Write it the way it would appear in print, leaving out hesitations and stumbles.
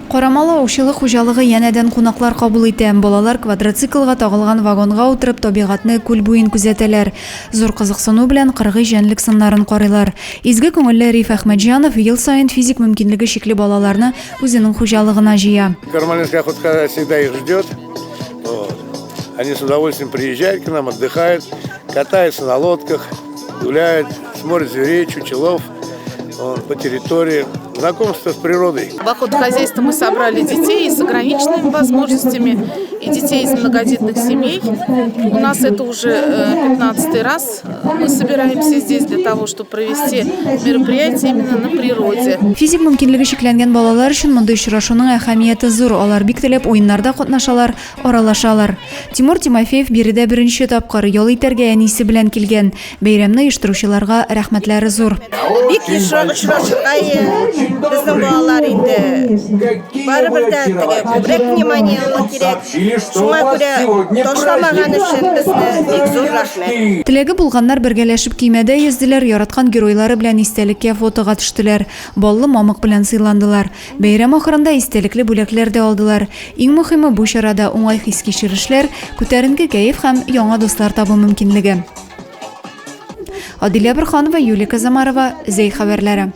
Карамалы аучылык хуҗалыгы янәдән кунаклар кабул итә. Балалар квадроциклга тагылган вагонга утырып табигатьне, күл буен күзәтәләр. Зур кызыксыну белән кыргый җәнлек сыннарын карыйлар. Изге күңелле Риф Әхмәтҗанов ел саен физик мөмкинлеге чикле балаларны үзенең хуҗалыгына җыя. Кармалинская охотка всегда их ждет. Вот. Они с удовольствием приезжают к нам, отдыхают, катаются на лодках, гуляют, смотрят зверей, чучелов вот, по территории. Знакомство с природой. В охотхозяйство мы собрали детей с ограниченными возможностями и детей из многодетных семей. У нас это уже 15-й раз. Мы собираемся здесь для того, чтобы провести мероприятие именно на природе. Физик мөмкинлеге чикләнгән балалар өчен мондый очрашуның әһәмияте зур. Алар бик теләп уеннарда катнашалар, аралашалар. Тимур Тимофеев биредә беренче тапкыр ял итәргә әнисе белән килгән. Бәйрәмне оештыручыларга рәхмәтләре зур. Бик ешрак очрашырга безнең балалар инде барыбер дә теге күбрәк внимание кирәк. Шуңа күрә ташламаган өчен безне бик зур рәхмәт. Теләге булганнар бергәләшеп көймәдә йөзделәр, яраткан геройлары белән истәлеккә фотога төштеләр, баллы мамык белән сыйландылар. Бәйрәм ахырында истәлекле бүләкләр дә алдылар. Иң мөхиме, бу чарада уңай хис-кичерешләр, күтәренке кәеф һәм яңа дуслар табу мөмкинлеге. Адилә Борханова, Юлия Казамарова, Зәй хәбәрләре.